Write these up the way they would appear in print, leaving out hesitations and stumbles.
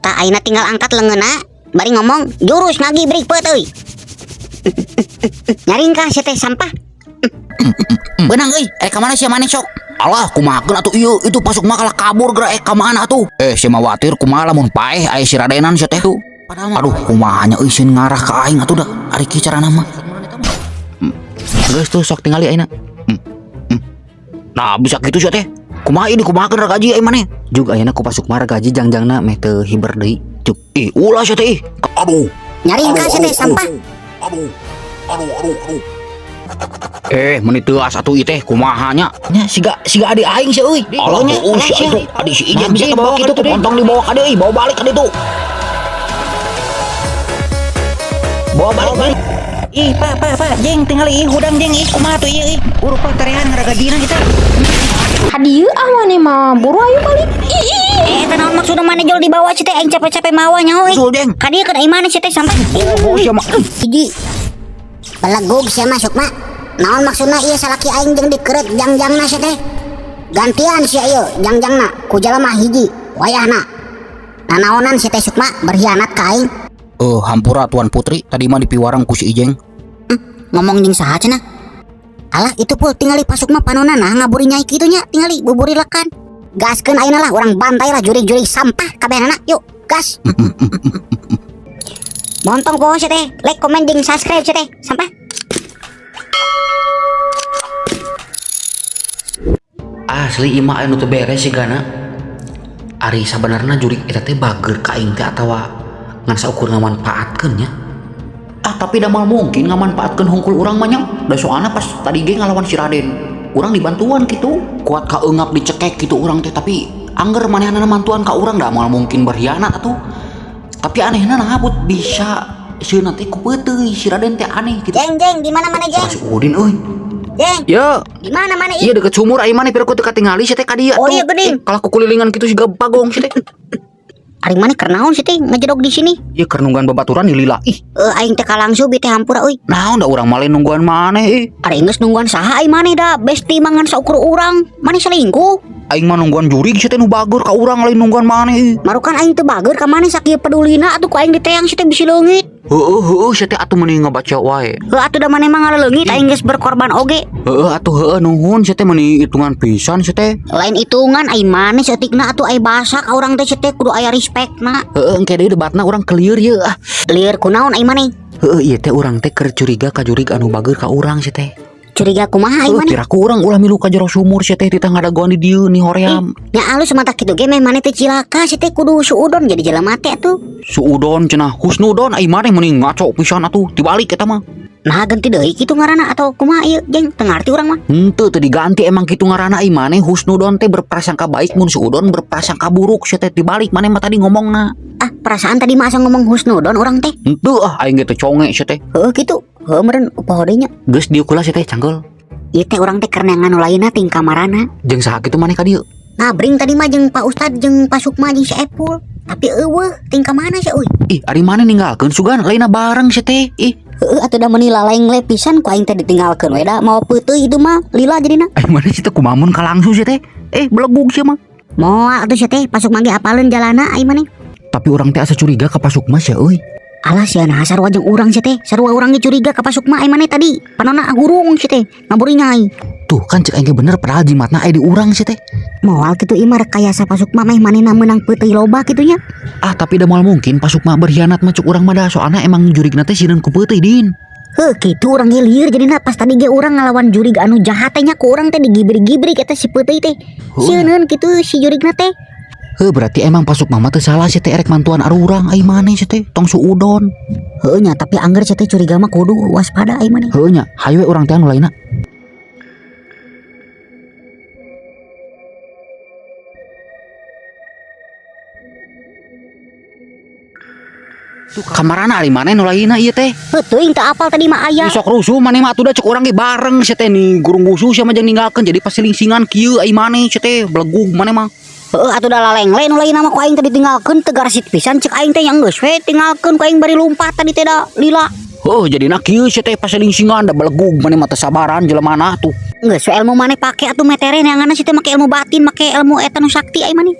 Tah ayeuna tinggal angkat leungeunna bari ngomong jurus ngagibrik peuteuy. Nyaringkah sia teh sampah. Beunang euy, ka mana sia maneh sok? Alah, kumahakeun atuh ieu, itu Pak Sukma kalah kabur geura ka mana atuh? Eh, sia mah watir kumaha lamun paeh aya si Radenan sia teh tuh. Aduh, kumaha nya euy sieun ngarah ka aing atuh da. Ari kieu carana mah. Geus tuh sok tingali ayeuna. Nah, bisa kitu sia teh. Kumaha ini kumahakeun ragaji ai maneh? Jug ayeuna ku Pak Sukma ragaji jangjangna meh teu hiber deui. Jug. Ih, ulah sia teh ih. Aduh. Nyaringkah sia teh sampah. Aduh. Aduh, aduh, aduh. Eh, meni teuas atuh ieu teh kumaha nya? Nya siga siga adik aing sia euy. Alah nya, oh, si sia. itu, adik si Nah, Ijen bisa bisa kebawa bawa kitu kitu tuh, pontong dibawa ka dieu, bawa balik ka ditu. Bawa balik, balik. Ih, Pak, Pak, Pak, jeng tingali ih hudang jeng ih kumaha tuh ieu ih. Urup Pak tarehan ngaragajina kita. Hadieu ah maneh mah buru ayo balik. Ih, ih, ih. Eh, eta naon maksudna maneh jol dibawa sia teh aing capek-capek mawa nya euy. Usul, Jeng. Ka dieu keur ai maneh sia teh sampah. Oh, sia mah. Hiji. Belegug sia mah Sukma. Naon maksudna ieu salaki aing jeung dikeureut jangjangna sia teh? Gantian sia ieu jangjangna ku jalma hiji wayahna. Nanaonan sia teh Sukma berkhianat ka aing. Eh, hampura Tuan Putri, tadi mah dipiwarang ku si Ijeng. Ngomong jeung saha cenah? Alah itu pul tingali Pak Sukma panona nah ngaburi nyai kitu nya tingali buburi lekan. Gaskeun ayeuna lah urang bantai lah jurig-jurig sampah kabehanana yuk gas. Montong poho sia teh, like, komen jeung subscribe sia teh sampah. Asli ieu mah anu teu beres sigana. Ari sabenerna jurig eta teh bager ka aing teh atawa ngan saukur ngamanfaatkeun nya. Ah, tapi da moal mungkin ngamanfaatkeun hungkul urang mah nya. Da soalna pas tadi ge ngalawan si Raden, urang dibantuan kitu. Kuat kaeungap dicekek kitu urang teh, tapi angger manehanana mantuan ka urang da moal mungkin berkhianat atuh. Tapi anehna naha put bisa sieunna teh ku peuteuy si Raden teh aneh kitu. Jeng jeng di mana mana jeng? Si Udin euy. Jeng, Ya, di mana mana iya deket sumur ai maneh piraku teu katingali sia teh ka dieu Oh, atuh. iya, geuning. Eh, kalah kukulilingan kitu siga bagong sia teh. Ari maneh keur naon sih teh ngejedog di sini? Ieu keur nungguan babaturan di lila ih. Eh aing teh kalangsu bi teh hampura euy. Naon da urang mah lain nungguan maneh ih. Ari geus nungguan saha ai maneh da besti mangan saukur urang. Maneh selingkuh. Aing mah nungguan jurig sia teh nu bager ka urang lain nungguan maneh ih. Marukan aing teu bager ka maneh sakieu pedulina atuh ku aing diteang sia teh bisi leungit. Heueuh heueuh sia teh atuh meuni ngabaca wae. Heuh atuh da maneh mah ngaleleungit aing geus berkorban oge. Heueuh atuh heueuh nuhun sia teh meuni hitungan pisan sia teh. Lain hitungan ai maneh saeutikna atuh ai basa ka urang teh sia teh kudu aya respekna. Heueuh engke deui debatna urang kelieur ieu ah. Lieur kunaon ai maneh? Heueuh ieu teh urang teh keur curiga ka jurig anu bager ka urang sia teh. Curiga kumaha ai Heueuh maneh? piraku urang ulah milu ka jero sumur sia teh titah ngadagoan di dieu ni hoream. Nya alus mata kitu ge meh maneh teh cilaka sia teh kudu suudon jadi jelema teh atuh. Suudon cenah husnudon ai maneh meuni ngaco pisan atuh dibalik eta mah. Nah ganti deui kitu ngaranna atau kumaha ieu jeng teu ngarti urang mah. Henteu teu diganti emang kitu ngaranna ai maneh husnudon teh berprasangka baik mun suudon berprasangka buruk sia teh dibalik maneh mah tadi ngomongna. Ah perasaan tadi mah asa ngomong husnudon urang teh. Henteu ah aing ge teu conge sia teh. Heueuh kitu. Heueuh meureun poho deui nya. Geus dieu kula sia teh canggeul. Ieu teh urang teh keur neangan nu lainna ting kamarana. Jeung saha kitu maneh ka dieu? Ngabring tadi mah jeung Pak Ustad jeung Pak Sukma jeung si Epul. Tapi eueuh ting ka mana sia euy? Ih ari maneh ninggalkeun sugan lainna bareng sia teh. Ih Heueuh atuh da meuni lalaeng pisan ku aing teh ditinggalkeun we da mawa peuteuy itu mah lila jadina. ai maneh sia teh kumaha mun kalangsu sia teh? Eh belegug sia mah. Moal atuh sia teh Pak Sukma ge apaleun jalana ai maneh. Tapi urang teh asa curiga ka Pak Sukma sia euy. Alah sia nah sarua jeung urang sia teh. Sarua urang ge curiga ka Pak Sukma ai maneh tadi. Panona hurung sia teh ngaburi nyai. Tuh kan cek aing ge bener padahal jimatna aya di urang sia teh. Moal kitu ieu mah rekayasa Pak Sukma meh manehna meunang peuteuy loba kitu nya. Ah tapi da moal mungkin Pak Sukma berkhianat mah cuk urang mah da soalna emang jurigna teh sieun ku peuteuy din. Heuh kitu urang ge lieur jadina pas tadi ge urang ngalawan jurig anu jahat teh nya ku urang teh digibrik-gibrik eta si peuteuy teh. Sieuneun kitu si jurigna teh. Heuh berarti emang Pak Sukma mah teu salah sia teh erek mantuan arurang ai maneh sia teh tong suudon. Heueuh nya tapi angger sia teh curiga mah kudu waspada ai maneh. Heueuh nya hayu we urang teh anu lainna. Kamarana ari maneh nu lainna ieu teh? Heuh teuing teu apal tadi mah aya. Sok rusuh maneh mah atuh da cek urang ge bareng sia teh nih gurung gusuh sia mah jeung ninggalkeun jadi pasilingsingan kieu ai maneh sia teh belegug maneh mah. Heueuh atuh da laleng-le nu lainna mah ku aing teh ditinggalkeun teu garasit pisan cek aing teh nya geus we tinggalkeun ku aing bari lumpat tadi teh da lila. Heuh jadina kieu sia teh pasilingsingan da belegug maneh mah teu sabaran jelemana tuh. Geus we ilmu maneh pake atuh metere neanganna sia teh make ilmu batin make ilmu eta nu sakti ai maneh.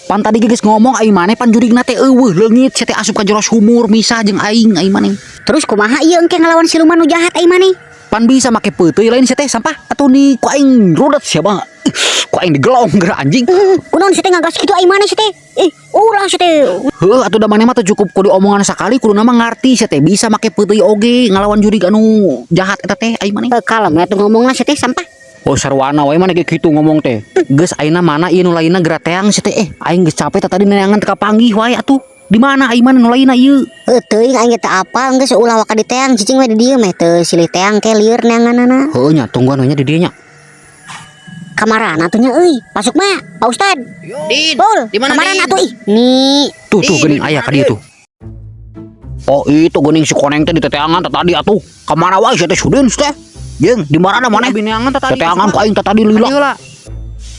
Pan tadi geus ngomong ai maneh, pan jurigna teh euweuh, leungit sia teh, asup ka jero sumur misah jeung aing ai maneh. Terus kumaha ieu engke ngelawan siluman nu jahat ai maneh? Pan bisa make peuteuy lain sia teh, sampah atuh nih ku aing rudet sia mah. Ih, ku aing digelong geura, anjing. Kunaon sia teh ngagas kitu ai maneh sia teh? Ih, ulah sia teh. Heuh atuh, da maneh mah teu cukup kudu omongan sakali, kuduna mah ngarti sia teh bisa make peuteuy oge ngalawan jurig anu jahat eta teh ai maneh. Eh, kalem atuh ngomongna sia teh, sampah. Oh, sarwana wae maneh ge kitu ngomong teh. Geus, ayeuna mana ieu nu lainna, geura teang sia teh eh. Aing geus capek tah tadi neangan teu kapanggih wae atuh. Di mana ai maneh nu lainna ieu? Heuh, teuing aing ge teu apal, geus ulah waka diteang, cicing we di dieu meh teu silih teang ke lieur neanganana. Heuh nya, tungguan we nya di dieu nya. Kamarana atuh nya euy? Pak Sukma, Pak Ustad. Din, Pul, di mana, kamarana Din? atuh ih? Nih, Tuh tuh Din, geuning di aya mana, ka dieu Din? tuh. Oh, itu geuning si koneng teh di teteangan teh tadi atuh. Kamana wae sia teh, Sudin teh? Jeung di mana maneh? Abi neangan teh tadi. Teteangan ku aing teh tadi lila.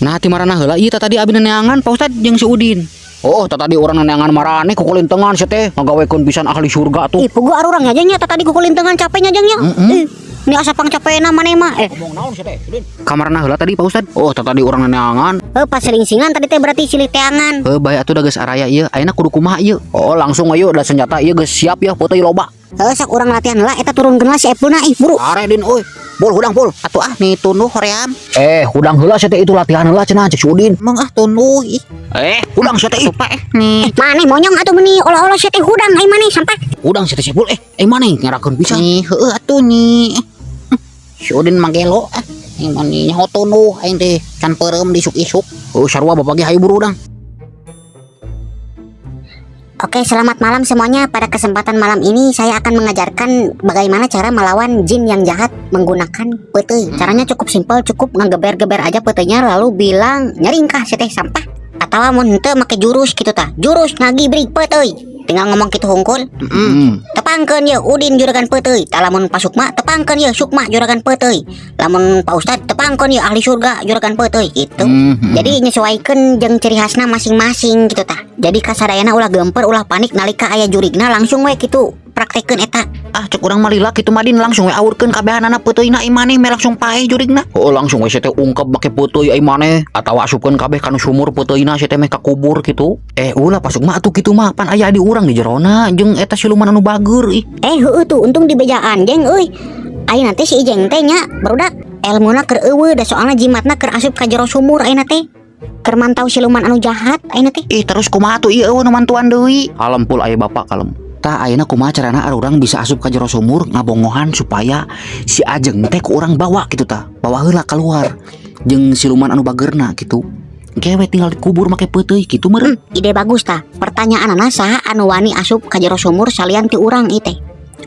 Nah, ti marana heula ieu teh tadi abi neangan, Pak Ustad jeung si Udin. Oh, teh tadi urang neangan marane kukulintengan sia teh ngagawekeun pisan ahli surga tuh. Ih, puguh arurang nya nya tadi kukulintengan capek nya nya. Ih, ini asa pang capena maneh mah. Eh, Ngomong naon sia teh, Udin? Kamarana heula tadi, Pak Ustad? Oh, teh tadi urang neangan. Heuh, pas selingsingan tadi teh berarti silih teangan. Heuh, bae atuh da geus araya ieu. Ayeuna kudu kumaha ieu? Oh, langsung ayo da senjata ieu geus siap ya, peuteuy loba. Heuh, sok urang latihan lah eta, turunkeun lah si Epulna ih, buru. Are din euy. Bol hudang, Pul. Atuh ah nih tunduh hoream. Eh, hudang heula sia teh, itu latihan heula cenah cek si Udin. Emang ah tunduh ih. Eh, hudang sia teh ih. Atuh Pak eh nih. Maneh monyong atuh, meuni olah-olah sia teh hudang ai maneh, sampah. Hudang sia teh si Pul eh. Eh, maneh ngerakeun pisan. Nih heueuh atuh nih. Si Udin mah gelo ah. Nih mani nyaho tunduh aing teh can peureum disuk-isuk. Oh, sarua bapak ge, hayu buru hudang. Oke, selamat malam semuanya. Pada kesempatan malam ini saya akan mengajarkan bagaimana cara melawan jin yang jahat menggunakan peuteuy. Caranya cukup simpel, cukup ngegeber-geber aja peuteunya lalu bilang nyaringkah sia teh, sampah. Atau mun henteu make jurus gitu tah. Jurus ngagibrig peuteuy. Tinggal ngomong kitu hungkul. Tepangkeun ye Udin juragan peuteuy. Tah, lamun Pak Sukma, tepangkeun ye Sukma juragan peuteuy. Lamun Pak Ustad, tepangkeun ye ahli surga juragan peuteuy gitu. Jadi nyesuaikan jeung ciri khasna masing-masing gitu tah. Jadi kasadayana ulah gemper, ulah panik nalika aya jurigna, langsung we kitu praktekeun eta. Ah, cek urang mah lila kitu mah, Din, langsung we awurkeun kabehanana peuteuy-na ai maneh meh langsung paeh jurigna. Oh, langsung we sia teh ungkep make peuteuy ai maneh atawa asupkeun kabeh kana sumur peuteuy-na sia teh meh kakubur kitu. Eh, ulah, Pak Sukma, atuh kitu mah pan aya di urang di jerona jeung eta siluman anu bager ih. Eh, heueuh tuh, untung dibejaan jeng euy. Ayeuna teh si Ijeng teh nya barudak elmuna keur euweuh da soalna jimatna keur asup ka jero sumur ayeuna teh. Keur mantau siluman anu jahat ayeuna teh. Ih, terus kumaha tuh ieu euweuh nu mantuan deui? Kalem, Pul, aya bapak, kalem. Tah, ayeuna kumaha carana urang bisa asup ka jero sumur ngabongohan supaya si Ajeng teh ku urang bawa gitu tah. Bawa heula keluar jeung siluman anu bagerna gitu. Engke we tinggal dikubur make peuteuy kitu meureun. Ide bagus tah. Pertanyaanana saha anu wani asup ka jero sumur salian ti urang ieu teh?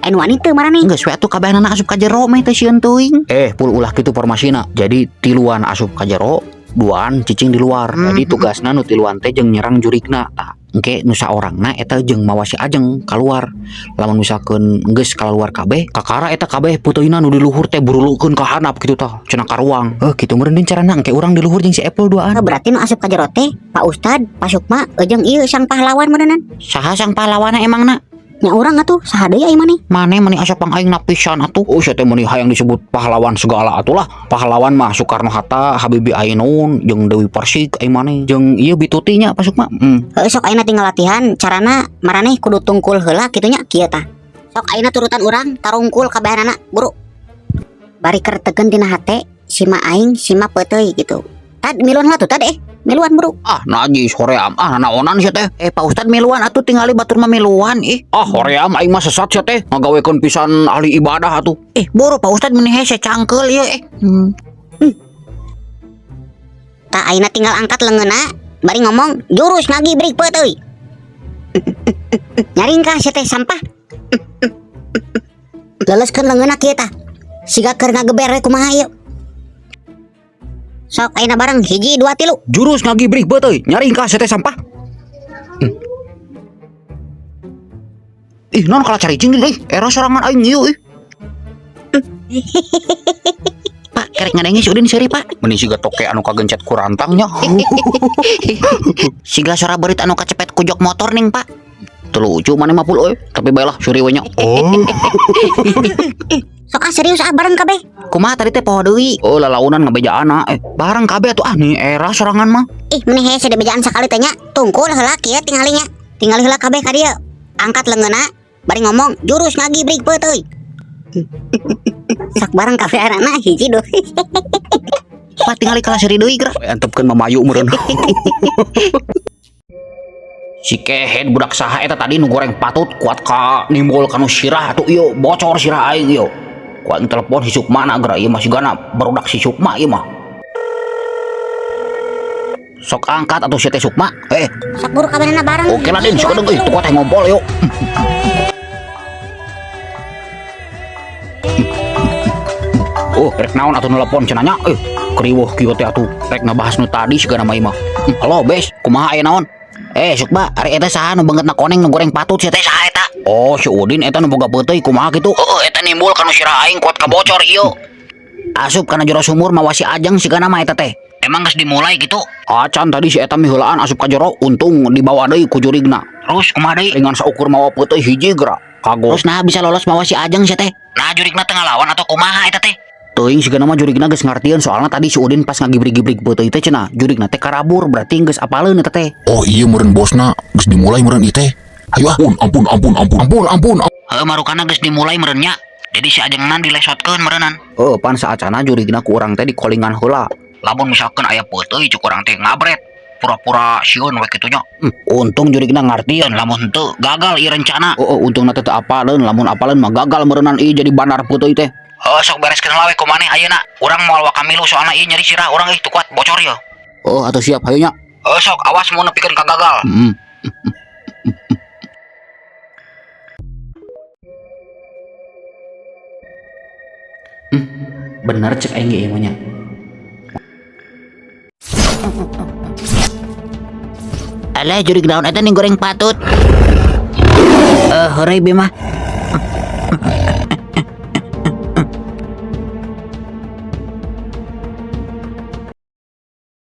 Anu wani teu maraneh? Geus we atuh kabehanana asup ka jero meh teh sieun teuing. Eh, Pul, ulah kitu formasina. Jadi tiluan asup ka jero, duaan cicing di luar. Jadi tugasna nu tiluan teh jeung nyerang jurigna. Tah, engke nu saorangna eta jeung mawa si Ajeng keluar. Lamun misalkeun geus keluar kabeh, kakara eta kabeh peuteuyna nu di luhur teh burulukeun ka handap kitu tah, cenah karuang. Heuh, kitu meureun, Din, carana engke urang di luhur jeung si Apple duaan. Oh, berarti nu asup ka jero teh Pak Ustad, Pak Sukma, jeung ieu sang pahlawan meureunan. Saha sang pahlawanna emangna? Nya urang atuh, saha deui ai maneh? Maneh meni asa pang aing napisan atuh. Oh, sia teh meuni hayang disebut pahlawan segala atuh lah. Pahlawan mah Soekarno Hatta, Habibie Ainun, jeung Dewi Persik ai maneh. Jeung ieu Bituti nya, Pak Sukma. Heuh, sok ayeuna tinggal latihan, carana maraneh kudu tungkul heula kitu nya, kieu tah. Sok ayeuna turutan urang, tarungkul kabehanana, buru. Bari kertegen dina hate, sima aing, sima peuteuy gitu. Tad miluan lah tuh tad eh, miluan buru. Ah, najis hoream. Ah, naonan sia teh. Eh, Pak Ustad miluan atuh, tingali batur mah miluan ih. Ah, hoream, aing mah sesat sia teh. Ngagawekeun pisan ahli ibadah atuh. Eh, buru Pak Ustad, meni hese cangkeul ieu eh. Tah, ayeuna tinggal angkat leungeunna, bari ngomong jurus ngagibrig peuteuy. Nyaringkah sia teh, sampah? Leleskeun leungeunna kieu tah. Siga keur ngageber we kumaha ieu. Sok ayeuna bareng, hiji dua tilu. Jurus ngagibrig peuteuy, nyaringkah sia teh, sampah? Ih, non kalah caricing deui. Era sorangan aing ieu ih. Pak, kerek ngadenge si Udin seuri, Pak. Meni siga toke anu kagencet ku rantang nya. Siga suara beurit anu kacepet ku jok motor ning, Pak. Teu lucu maneh mah, Pul euy. Tapi bae lah, seuri we nya. Oh. Sok ah serius ah bareng kabeh. Kumaha tadi teh poho deui? Oh, lalaunan ngabejaana. Eh, bareng kabeh atuh ah nih era sorangan mah. Ih, meni hese dibejaan sakali teh nya. Tungkul heula kieu tingali nya. Tingali heula kabeh ka dieu. Angkat leungeunna bari ngomong jurus ngagibrig peuteuy. Sok bareng kabeh aranna hiji dua. Pak tingali kalah seuri deui geura. Antepkeun mamayu meureun. Si kehed budak saha eta tadi nu goreng patut kuat ka nimbul kanu sirah atuh ieu bocor sirah aing ieu. Ku aing telepon si Sukma na geura ieu mah sigana barudak si Sukma ieu mah. Sok angkat atuh si teh Sukma. Eh, Sok buru kabehna bareng. oke lah Din, sok euy, tuh teh ngompol yuk. Oh, rek naon atuh nelpon cenah nya? Eh, kriweuh kieu teh atuh. Rek ngabahas nu tadi sigana mah ieu mah. Halo, Bes, kumaha aya naon? Eh, Sukma, ari eta saha nu beungeutna koneng nu goreng patut sia teh saha eta? Oh, si Udin eta nu boga peuteuy kumaha kitu? Heeh, eta nimbul kanu sirah aing kuat kabocor ieu. Asup kana jero sumur mawa si Ajeng sigana mah eta teh. Emang geus dimulai gitu? Acan tadi si eta miheulaan asup ka jero, untung dibawa deui ku jurigna. Terus kumaha deui? Ringan saukur mawa peuteuy hiji geura. Kagok. Terus nah bisa lolos mawa si Ajeng sia teh. Nah jurigna teu ngalawan atau kumaha eta teh? Teuing sigana mah jurigna geus ngartieun soalna tadi si Udin pas ngagibrig-gibrig peuteuy teh cenah jurigna teh karabur berarti geus apaleun eta teh. Oh iya meureun bosna geus dimulai meureun ieu teh. Hayu ah. Ampun ampun ampun ampun ampun ampun. Heuh marukana geus dimulai meureun nya. Jadi si Ajengna dilesotkeun meureunnan. Heuh pan saacana jurigna ku urang teh dikolingan heula. Lamun misalkeun aya peuteuy cuk urang teh ngabret pura-pura sieun we kitu nya. Untung jurigna ngartieun lamun henteu gagal ieu rencana. Heueuh untungna teh teu apaleun lamun apaleun mah gagal meureunnan ieu jadi bandar peuteuy teh. Heuh sok bereskeun heula we ku maneh ayeuna. Urang moal waka milu soalna ieu nyeri sirah urang euy teu kuat bocor ieu. Heuh atuh siap hayu nya. Heuh sok awas mun nepikeun ka gagal. Heeh. Bener cek aing ge ieu mah nya. Alah jurig naon eta ning goreng patut. Eh heureuy bi mah.